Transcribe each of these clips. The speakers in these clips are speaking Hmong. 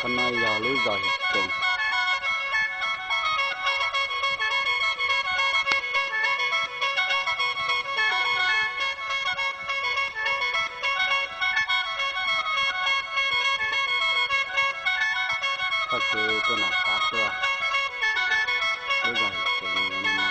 Qhov no yog lub zos Hiav Koos. Txoj kev tuaj nram hav tuaj, lub zos Hiav Koos no.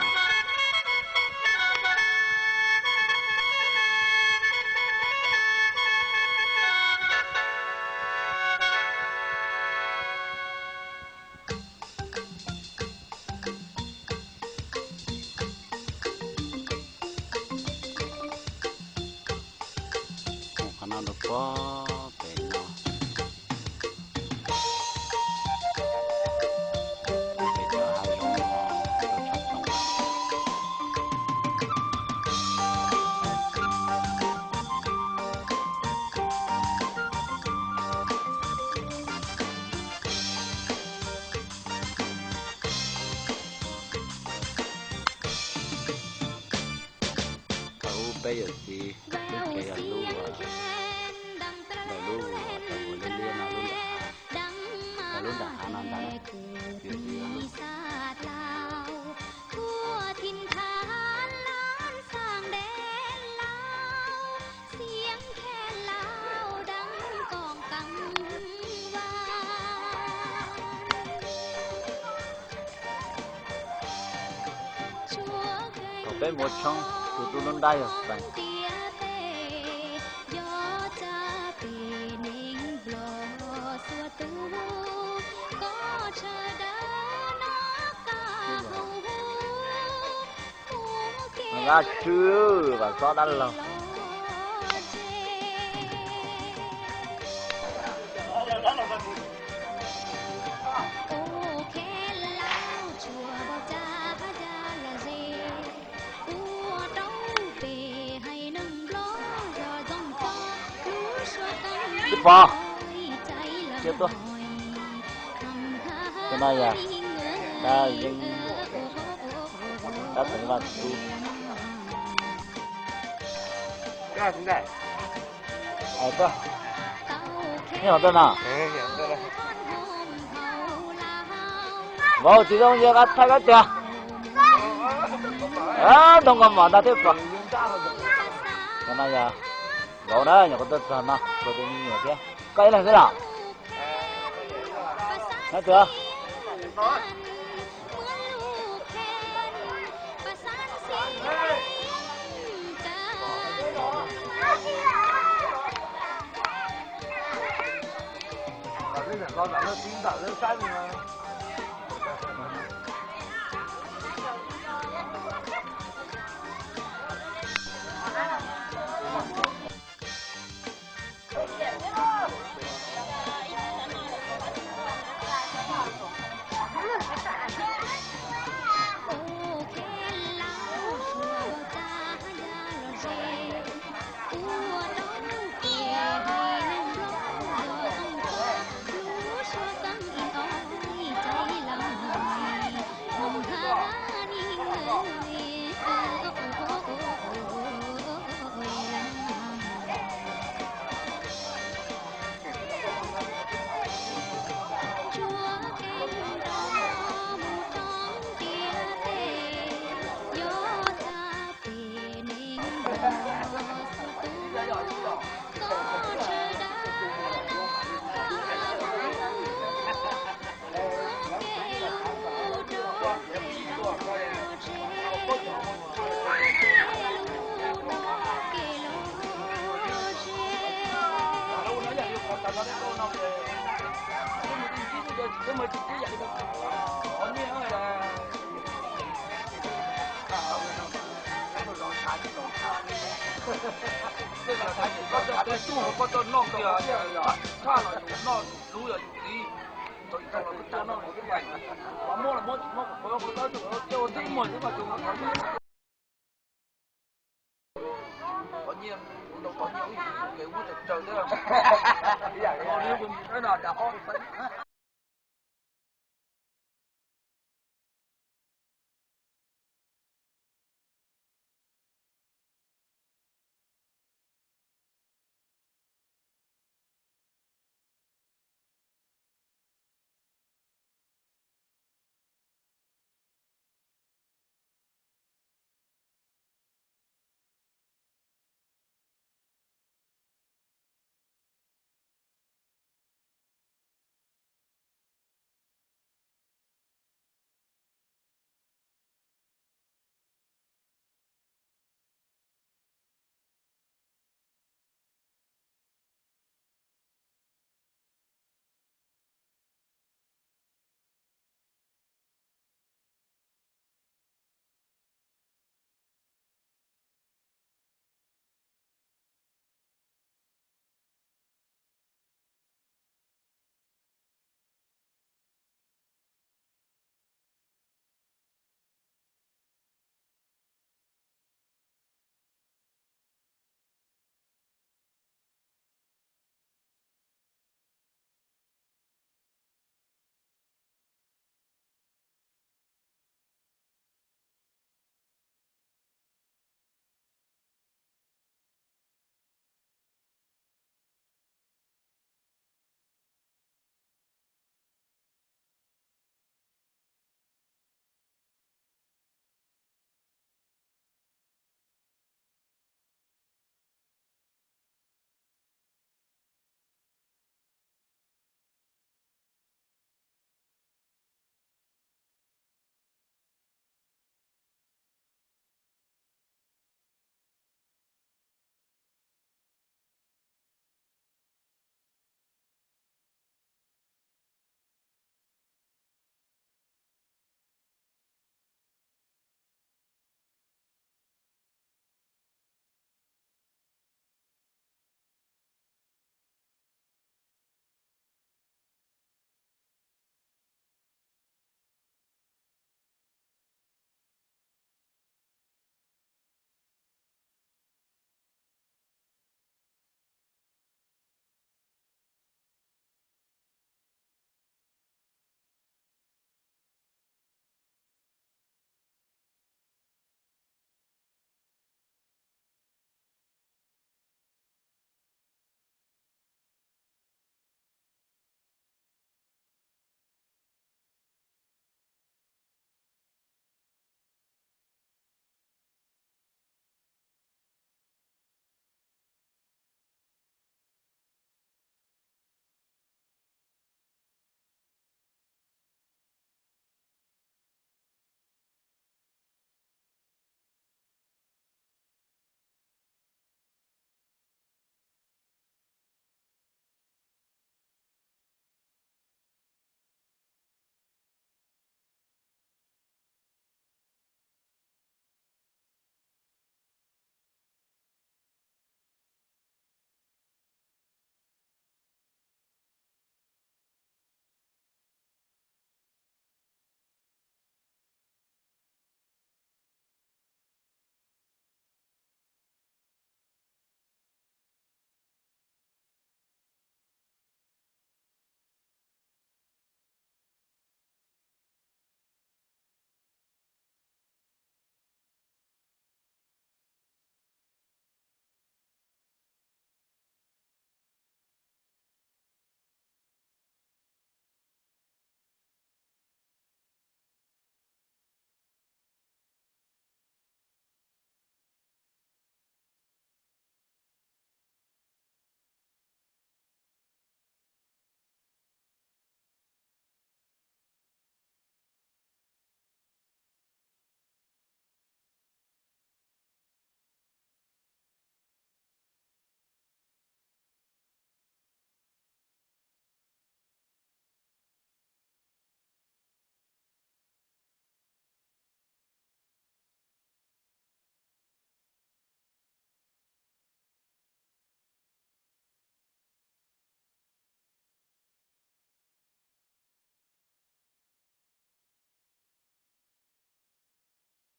Mus qhov no rau puag pem no, pem cov hav zoov no, rau tshaj too. Thaum ub peb yawm txiv twb khiav yog lub, ntawm lub uas tau ua liab liab no lub nram hav, yog lub nram hav no ntag. Yawm txiv Thaum peb mus ua tshoob, tus tub nruab nrab yog Xeem. Dab tsw, vam xob dab laug. Tub Pov, cia tuaj. Cov no yog dab yeeb, dab txeev vaj tub. Tuaj, nej ho tuaj no. Vauv tsis zoo yog thaij kab tias, ntoo nkaus mom ntag thiab pom. Cov no yog vauv na, nyuam qhuav tuaj txog no, kuv tus me nyuam thiab. Koj ib leeg xwb los? Nyob twg? Qhov nyiaj, qhov nyiaj, qhov nyiaj ib yim kev muab tsaws tsaws thiab. Qhov nyiaj mus mus na, dag ob xeeb.